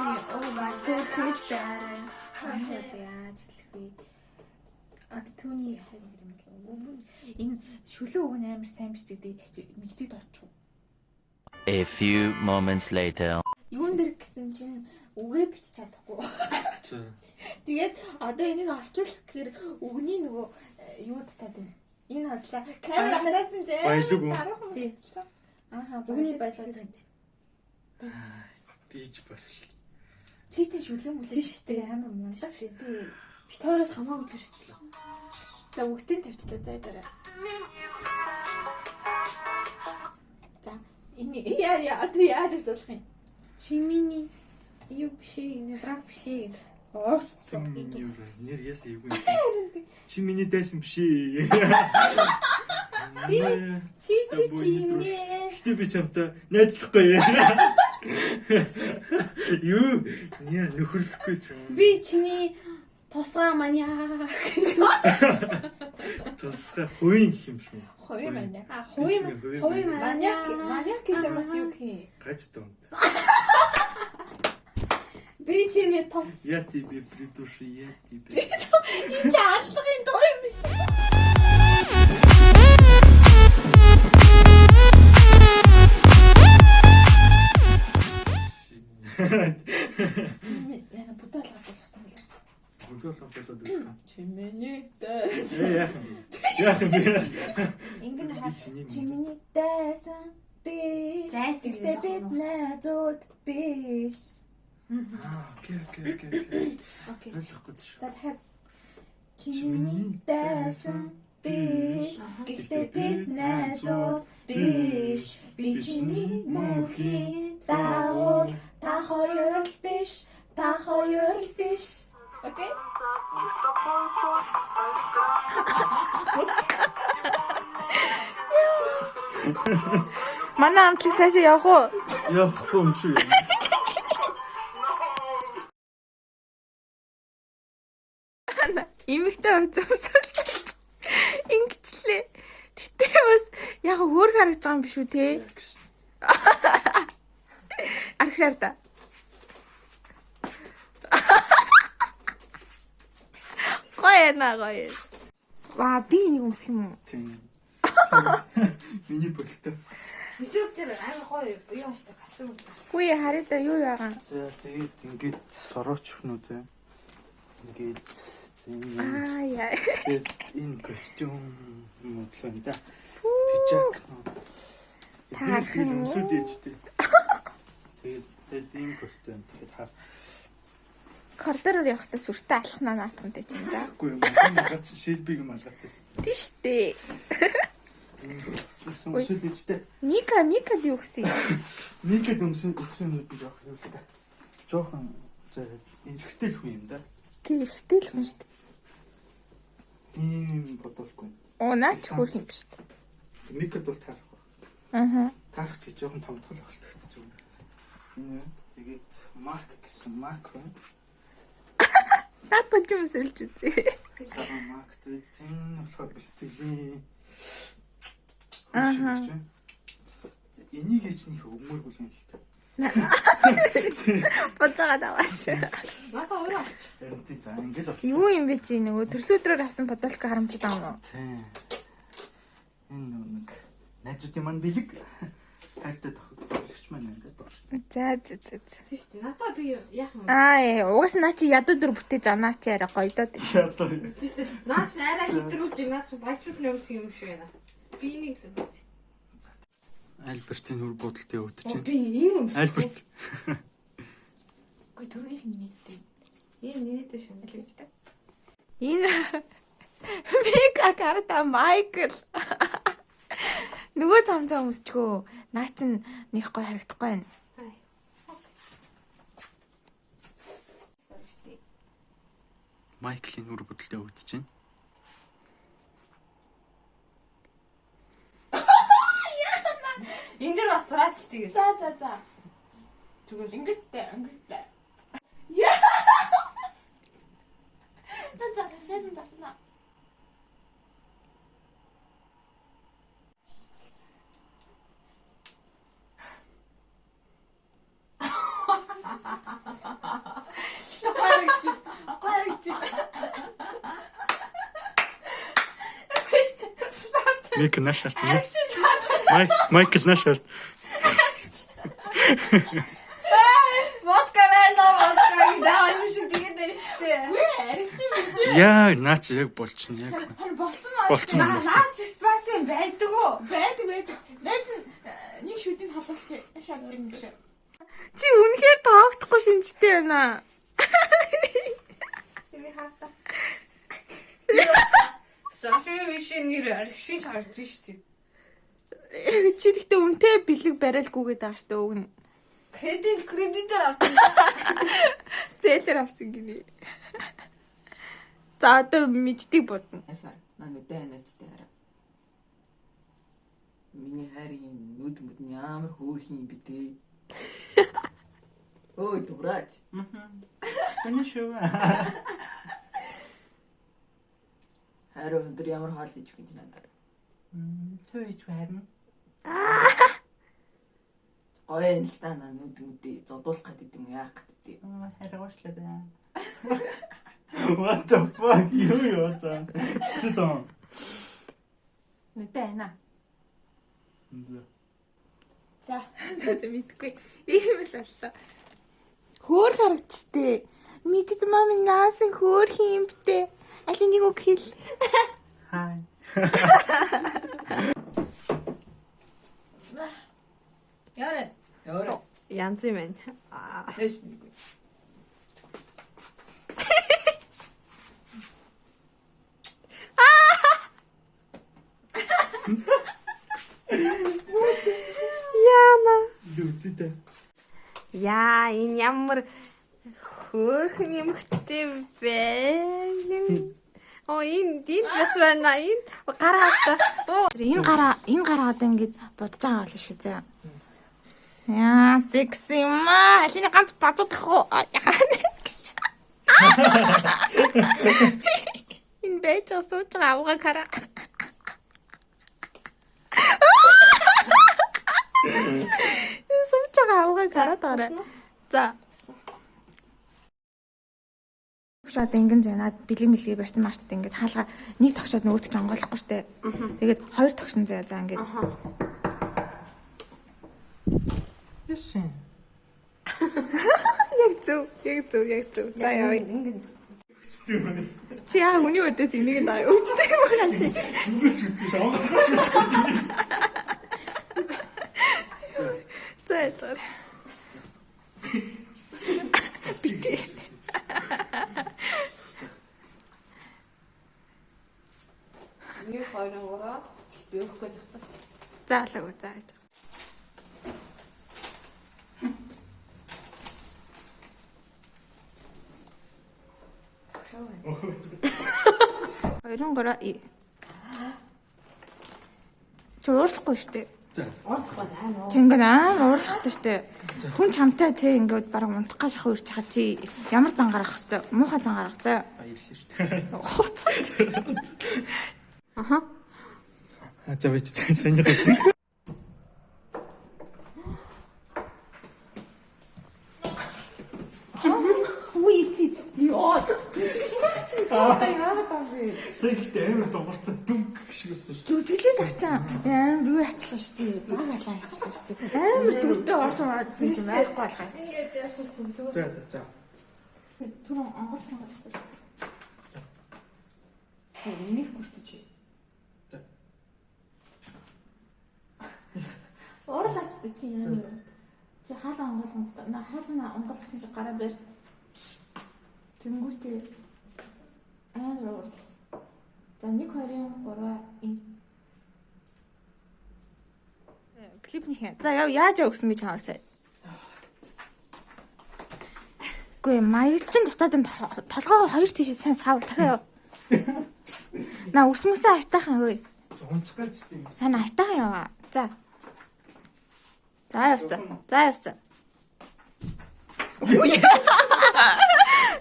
Миний өвөө хөөж байна. Одоо яаж хэлэх вэ? Одоо түүний харин юм л өвөө энэ шүлэн үг нь амар сайн бичдэг мэддэг доочих. A few moments later. Юун дээр гэсэн чинь үгээ бичиж чадахгүй. За. Тэгээд одоо энийг орчуулах гэхээр үгний нөгөө юу татаад байна. Энэ хотлоо камер асаасан чинь Баялаг үү? даруухан биччихлээ. Ааха, Үгний баялаг баялаг. Би ч бас л Чи чинь шүлэн мүлээ штэ амар мундаг штэ. Бит хоёроос хамаагүй л шүү дээ. За үгтэн тавьчлаа зай дараа. За энэ яа яа одоо яаж орчуулах юм? Чи миний юу биш ээ, энэ враг биш ээ. Орс. миний юу вэ? Нэр яасан эвгүй юм. Чи миний дайсан биш ээ. Чи чи чи миний Гэтэ би чамтай найзлахгүй. Юу? Нэ нөхөрлөхгүй ч юм. би чиний тусгай маниак. Тусгай хувийн гэх юм шүү. Хувийн маниак. А хувийн хувийн Маниак маниак. маниак гэж бас юу гэх юм? Гаж донд. Би чиний тус. Я тебе придушу, я тебе. Энэ чи аллагын дуу юм биш. Чи яна бүдэл болох хэрэгтэй юм лээ. Бүдэл болоод үзэх. Чи миний дайсан. Ээ яах юм бэ? Яах юм бэ? Ингэн Би хараа чиний чи миний дайсан биш. Дайсан Гэхдээ гэж бид найзууд биш. Аа, окей, окей, окей, окей. Окей. Ойлгохгүй шүү. За дахиад чи Чи миний миний дайсан биш. Гэхдээ бид найзууд биш. Би чиний мөнхийн дагуул та хоёр л биш. Та хоёр л биш. Окей? Манай амтлаг цаашаа явах уу? Явахгүй юм шүү. Имэгтэй хувцас ингэчлээ. Гэтэ бас яг өөр харагдаж байгаа юм биш үү те? Аргашаар та. Гоё на гоё. Ва би нэг өмсөх юм уу? Тийм. Миний болтой. Эсвэл тэр амар гоё юу ааштай костюм. Үгүй харъя да юу яагаан. За тэгээд ингээд сорооч хнүүд байна. Ингээд зин Аа яа. тэгээд энэ костюм юм уу байна да. Пижакнууд. Та харах юм уу? Өмсөд ээжтэй. Тэгээд тэгээд ийм костюм. Тэгэхээр хаа Коридороор явахдаа сүртэй алхнаа наатахантай чинь за. Үгүй юм. Малгайч шилбиг малгайтай шүү Тийш штэ. дээ. Өмсөд ээжтэй. Ника Микад юу гэсэн юм? Нийлээд өмсөн өгсөн юмнууд би жоох юм л да. Жохон за эргэтэй л хүн юм да. Тий эргэтэй л хүн штэ. Тийм бодохгүй. Оо наа ч хөрх юм биш штэ. Микад бол таарах баг. Аа. Таарах чи жоохон томдгол байх л та зүгээр. Энэ тэгээд Марк гэсэн Марк байна. Наад бод юм сэлж үзье. Цагаан Марк тэгээд энэ болохоор бэлтгэлийн. Ааха. Энийг ээж них өгмөргүй юм л та. Буцаагаад авааш. Надаа өөрөө авч. Харин тий за ингэж авчих. Юу юм бэ чи нөгөө төрсөн өдрөөр авсан подолка харамжаад байгаа юм уу? Тий. Энэ нэг найзуудын маань бэлэг хайртай тохиолдогч маань байна да. За за за. за. Тийм шүү дээ. Надаа би яах юм бэ? Аа э, угаас наа чи ядуу дүр бүтээж аа наа чи арай гоё доо. Ядаа. Тийм шүү дээ. Наа чи арай хэтрүүлж наа чи баячууд нь өмсөх юм шиг байна. Би энийг л өмсөх. Альбертын нүр бодолтой явагдаж Би энэ өмсөх. Альберт. Үгүй төрнийх нь нийттэй. Энэ нэттэй шүү. Аль гэж та. Энэ Мика карта Майкл. Нөгөө цамцаа өмсчгөө. Наа чин нэг гоё харагдахгүй байна. Хай. Майклийн нүр бодолтой явагдаж байна. Энэ дэр бас зураач тэгээд. За за за. Зүгээр. Ингэрттэй, ингэрттэй. Яа. За за, найзан засна. Мик нашарт. Майкл нашарт. Водка байна уу? Водка гэж аа юм шиг тэгээд байна шүү дээ. Яа, наач яг болчихно яг. Харин болцсон маа. Болцсон юм болцсон. Наач спац юм байдаг уу? Байдаг байдаг. Найз нь нэг шүдийг халуулчих шалж юм биш. Чи үнэхээр тоогдохгүй шинжтэй байна. Сашми мишин нэр аргишин харж штий. Чи тэгтээ үнтэй бэлэг бариалгүйгээд байгаа штэ уг нь. Кредитээр авсан. Зээлэр авсан гинэ. За одоо мэддэг бодно. Ясаар наа нүдэ ханаачтай хараа. Миний хайрын нүд мүд нь ямар хөөрхөн юм бэ те. Ой дуграач. Таны шүү. Хайр өндөр ямар хоол иж өгч надад. Цөөж байна. Гоё юм л та наа нүд мүдээ зодуулах гэдэг юм яах гэдэг. Хайргуучлаа. What the fuck юу юу одоо. Хэцүү доо. Нүдэ айна. За. За за мэдгүй. Ийм л боллоо. Хөөр харагдчихдээ. Мэдд мам наасан хөөх юм бтэ. Алин нэг үг хэл. Хай. Яарэ. Яарэ. Янз юм байна. Тэш мэдгүй. Яна. Лүзтэй. Яа, энэ ямар хөөрхөн юмхтэй бэ? Оо, энэ энд бас байна. Энэ гараа одоо. Оо, Энэ гараа одоо ингэж бодож байгаа болно шүү зэ. Яа, секси юм аа. Алины ганц бадах уу? Яа. Энэ байж байгаа сууж байгаа авгаа хараа. Энэ сууж байгаа авгаа хараад байгаарай. За. Шууд ингэн зэ над бэлэг мэлгийг барьсан маштад ингээд хаалга нэг тогшоод нөгөөт ч онгойлохгүй штэ. Тэгээд хоёр тогшин зэ за ингээд Юусэн. Яг зөв, яг зөв, яг зөв. За явъя. Хэцүү юм байна. Чи яа хүний өдөөс энийг нь өвчтэй юм байна шиг. Зүгээр ч үгүй онгойлох шүү. За яцгаар. Бити. Нэг 2 3 би өгөх гэж байна. За алаагүй за яж. Хоёрын гураа и. Чи уурлахгүй шүү дээ. За. Чи ингээд амар уурлах хэрэгтэй шүү дээ. Хүн чамтай те ингээд бараг унтах гаш ах үрч хаа чи ямар зан гаргах хэрэгтэй? Муухай зан гаргах заа. Баярлалаа шүү дээ. Хуцаа. Аха. За би саний гэсэн. Үгүй чи ёо. Чи Одоо яагаад байгаа вэ? Сая ихтэй амар дуурсан дүнг шиг болсон шүү. Жүжиглээд авчаа. Амар юу ачлаа шүү дээ. Баг алаа ачлаа шүү дээ. Амар дүртэй орсон орсон юм байхгүй алгаа. Ингээд яасан чинь зүгээр. За за за. Түрүүн онгойлох юм байна шүү дээ. Минийхгүй шүү дээ чи. За. Уурлаач дээ чи юм. Чи хаалга онгойлох юм. На хаалга онгойлгосон чи гараа бэр. Тэнгүүтээ амар уурлаа. За 1 2 3 энэ. Клипнийхээ. За яв яаж яв гэсэн би чамайг сая. Үгүй маяг чин дутаад энэ толгоогоо хоёр тийш сайн сав дахиад яв. На ус мөсөө айтаахан өө. Унцах гэж тийм. Сайн айтаахан яваа. За. За явсан. За явсан.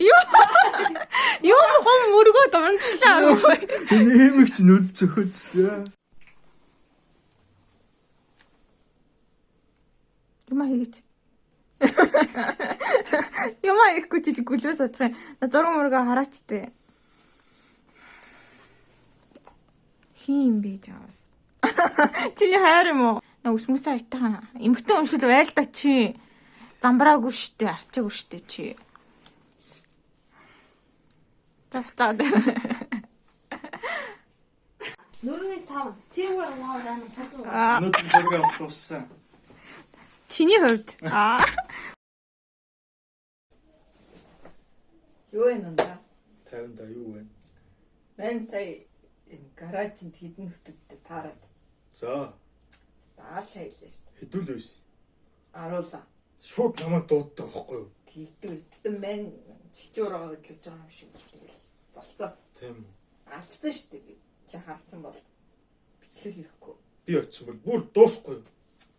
Юу? Юу хум мөргөө унчлаа. Энэ эмэгч нүд зөхөд шүү дээ. Юма хийгээч. Юма ихгүй чи гүлрээ суучих юм. На зураг мөргөө хараач тээ. Хин юм бэ чамаас. Чиний хайр юм уу? Наа өсмөсөө айтайхан. Эмхтэн өмшгөл байл та чи. Замбраагүй штэ, арчаагүй штэ чи. За буцаад. Нүрний цав. Тэргээр маа ран хатуу. Өнөөдөр зураг авах дууссан. Чиний хувьд. Аа. Юу вэ нанда? 50 да юу вэ? Мэн сая энэ гаражинд хідэн хөтөдтэй таарад. За, Алж хаялаа шүү дээ. хэдүүл байсан. Аруулаа. Шууд намайг дууддаг байхгүй юу? Тэгдэг. Тэгтээ мэн чичүүрээ хөдлөж байгаа юм шиг тэгэл болцоо. Тийм үү. Алсан шүү дээ би. Чи харсан бол бичлэг хийхгүй. Би очисон бол бүр дуусахгүй юу?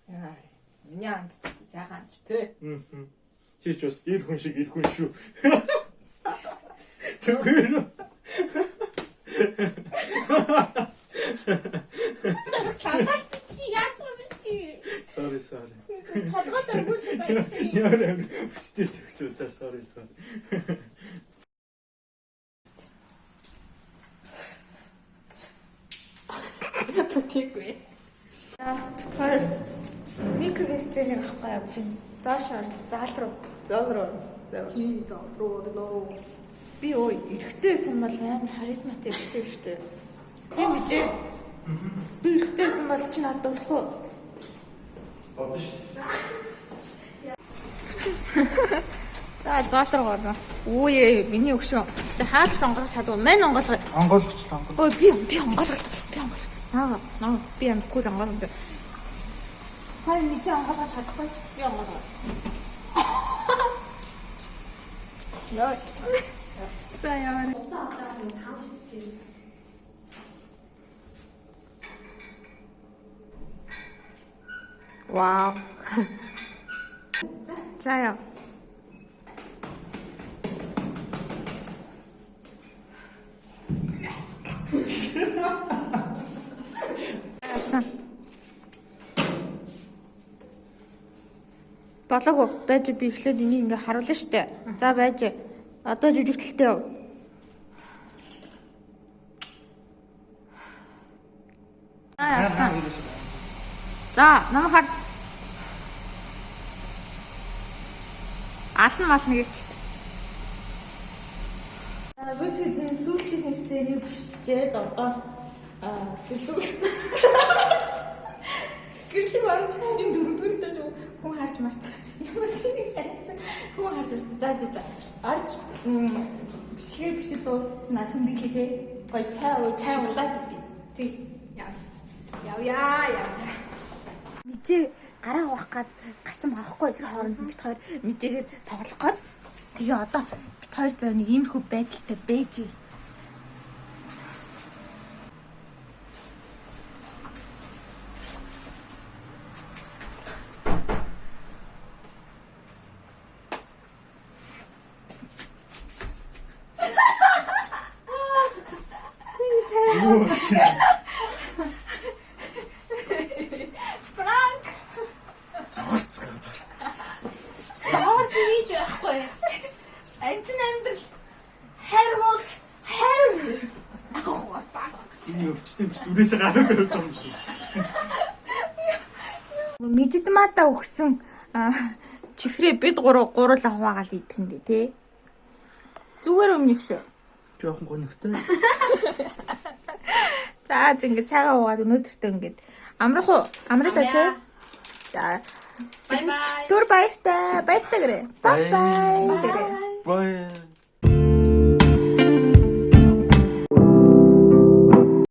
Яа. Миний анд сайхан амч тэ. Аа. Чи ч бас эр хүн шиг эр хүн шүү. Зүгээр үү? Талаас чи яаж юм чи? Sorry, sorry. Толгой дөргүүлсэн байх чи. Ямар амар хүчтэй зөгчөө. За, sorry, sorry. Бүтээгүй. Хоёр микрогийн сценыг авахгүй явж байна. Доош орж заал руу. Зоол руу. Тийм заал руу орно. Би өө эрэгтэй байсан бол амар харизматай эрэгтэй шүү дээ. Тийм үү? Би эрэгтэй байсан бол чи надад дурлах уу? Бодно шүү. За заал руу орно. Үе миний өгшөн. За хаалт онгойлгох чадвар. Мань онгойлгоо. Онгойлгочлоо. Ой би би онгойлгох. Би онгойлгох. Аа наа би амар кул онгойлгох. Сайн мэдээ онгойлгох чадахгүй ш. Би онгойлгох. Нөө. За яа. Вау. За яа. Явсан. Болоогүй байж би эхлээд энийг ингээ харуулна штэ. За байж. Одоо жүжигтэлтэй яв. За явсан. За нам хар. Ална мална гэж. Бүцэд энэ сүүлчийн сценийг биччихээд одоо гэрлэг гэрлэг орж энэ дөрөвдүгээр этаж хүн харж марцсан. Ямар тийм царайтай хүн харж марцсан. За за за. Орж бичлэгээ бичиж дууснаа тэмдэглэе те. Гой цай уу шоколад идэх. Тэг. Явъя явъя. Мижээ гараа угаах гад гарсан байгаа хгүй тэр хооронд бит хоёр мижээгээр тоглох гээд тэгээ одоо бит хоёр зав нэг иймэрхүү байдалтай байж. Юу чи? Пранк. Заварцгаа. Заавал хийж байхгүй. Антин амьдрал хайр бол хайр. Энэ өвчтөн биш дүрээсээ гараагүй явж байгаа юм шиг. Мижидмада өгсөн чихрээ бид гурав гурлаа хуваагаал идэх юм дээ тий. Зүгээр өмнөх шүү. Жохон гонигтай. За зэ ингээд цайгаа уугаад өнөөдөртөө ингээд амрах уу? Амраа та тий. За Бай бай. түр баяртай. Баяртай гэрээ. Бай бай гэрээ. Бай.